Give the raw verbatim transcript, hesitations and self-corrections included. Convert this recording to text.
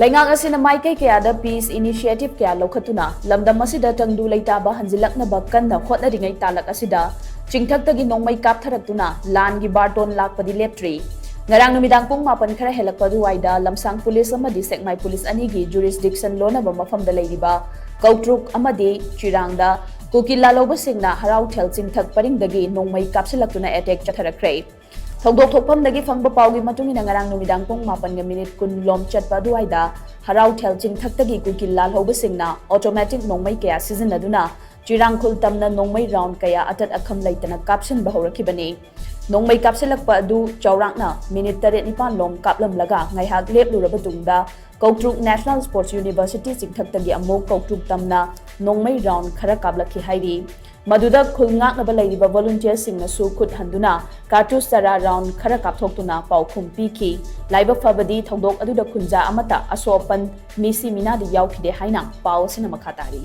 ꯂꯩꯉꯥꯛ ꯑꯁꯤꯅ ꯃꯥꯏꯀꯩ ꯀꯌꯥꯗ peace initiative ꯀꯌꯥ ꯂꯧꯈꯠꯇꯨꯅ ꯂꯝꯗꯝ ꯑꯁꯤꯗ ꯇꯪꯗꯨ ꯂꯩꯇꯥꯕ ꯍꯟꯖꯤꯜꯂꯛꯅꯕ ꯀꯟꯅ ꯍꯣꯠꯅꯔꯤꯉꯩ ꯇꯥꯂꯛ ꯑꯁꯤꯗ ꯆꯤꯡꯊꯛꯇꯒꯤ ꯅꯣꯡꯃꯩ ꯀꯥꯞꯊꯔꯛꯇꯨꯅ ꯂꯥꯟꯒꯤ ꯕꯥꯔꯇꯣꯟ ꯂꯥꯛꯄꯗꯤ ꯂꯦꯞꯇ꯭ꯔꯤ꯫ ꯉꯔꯥꯡ ꯅꯨꯃꯤꯗꯥꯡ ꯄꯨꯡ ꯃꯥꯄꯟ ꯈꯔ ꯍꯦꯜꯂꯛꯄ ꯑꯗꯨꯋꯥꯏꯗ ꯂꯝꯁꯥꯡ ꯄꯨꯂꯤꯁ ꯑꯃꯗꯤ ꯁꯦꯛꯃꯥꯏ ꯄꯨꯂꯤꯁ ꯑꯅꯤꯒꯤ jurisdiction ꯂꯣꯟꯅꯕ ꯃꯐꯝꯗ ꯂꯩꯔꯤꯕ ꯀꯧꯇ꯭ꯔꯨꯛ ꯑꯃꯗꯤ ꯆꯤꯔꯥꯡꯗ ꯀꯨꯀꯤ ꯂꯥꯜꯍꯧꯕꯁꯤꯡꯅ ꯍꯔꯥꯎꯊꯦꯜ ꯆꯤꯡꯊꯛ ꯄꯔꯤꯡꯗꯒꯤ ꯅꯣꯡꯃꯩ ꯀꯥꯞꯁꯤꯜꯂꯛꯇꯨꯅ attack ꯆꯠꯊꯔꯛꯈ꯭ꯔꯦ꯫ ꯊꯧꯗꯣꯛ ꯊꯣꯛꯐꯝꯗꯒꯤ ꯐꯪꯕ ꯄꯥꯎꯒꯤ ꯃꯇꯨꯡ ꯏꯟꯅ ꯉꯔꯥꯡ ꯅꯨꯃꯤꯗꯥꯡ ꯄꯨꯡ ꯃꯥꯄꯟꯒ ꯃꯤꯅꯤꯠ ꯀꯨꯟ ꯂꯣꯝ ꯆꯠꯄ ꯑꯗꯨꯋꯥꯏꯗ ꯍꯔꯥꯎꯊꯦꯜ ꯆꯤꯡꯊꯛꯇꯒꯤ ꯀꯨꯀꯤ ꯂꯥꯜꯍꯧꯕꯁꯤꯡꯅ automatic ꯅꯣꯡꯃꯩ ꯀꯌꯥ ꯁꯤꯖꯤꯟꯅꯗꯨꯅ ꯆꯤꯔꯥꯡꯈꯨꯜ ꯇꯝꯅ ꯅꯣꯡꯃꯩ round ꯀꯌꯥ ꯑꯇꯠ ꯑꯈꯝ ꯂꯩꯇꯅ ꯀꯥꯞꯁꯤꯟꯕ ꯍꯧꯔꯛꯈꯤꯕꯅꯤ꯫ ꯅꯣꯡꯃꯩ ꯀꯥꯞꯁꯤꯜꯂꯛꯄ ꯑꯗꯨ ꯆꯥꯎꯔꯥꯛꯅ ꯃꯤꯅꯤꯠ ꯇꯔꯦꯠ ꯅꯤꯄꯥꯟ ꯂꯣꯝ ꯀꯥꯞꯂꯝꯂꯒ ꯉꯥꯏꯍꯥꯛ ꯂꯦꯞꯂꯨꯔꯕ ꯇꯨꯡꯗ ꯀꯧꯇ꯭ꯔꯨꯛ National Sports University ꯆꯤꯡꯊꯛꯇꯒꯤ ꯑꯃꯨꯛ ꯀꯧꯇ꯭ꯔꯨꯛ ꯇꯝꯅ ꯅꯣꯡꯃꯩ round ꯈꯔ ꯀꯥꯞꯂꯛꯈꯤ ꯍꯥꯏꯔꯤ꯫ ꯃꯗꯨꯗ ꯈꯨꯜ ꯉꯥꯛꯅꯕ ꯂꯩꯔꯤꯕ volunteerꯁꯤꯡꯅꯁꯨ ꯈꯨꯠ ꯍꯟꯗꯨꯅ ꯀꯥꯔꯇꯨꯁ ꯇꯔꯥ round ꯈꯔ ꯀꯥꯞꯊꯣꯛꯇꯨꯅ ꯄꯥꯎꯈꯨꯝ ꯄꯤꯈꯤ꯫ ꯂꯥꯏꯕꯛ ꯐꯕꯗꯤ ꯊꯧꯗꯣꯛ ꯑꯗꯨꯗ ꯈꯨꯟꯖꯥ ꯑꯃꯠꯇ ꯑꯁꯣꯛ ꯑꯄꯟ, ꯃꯤꯁꯤ ꯃꯤꯅꯥꯗꯤ ꯌꯥꯎꯈꯤꯗꯦ ꯍꯥꯏꯅ ꯄꯥꯎ ꯑꯁꯤꯅ ꯃꯈꯥ ꯇꯥꯔꯤ꯫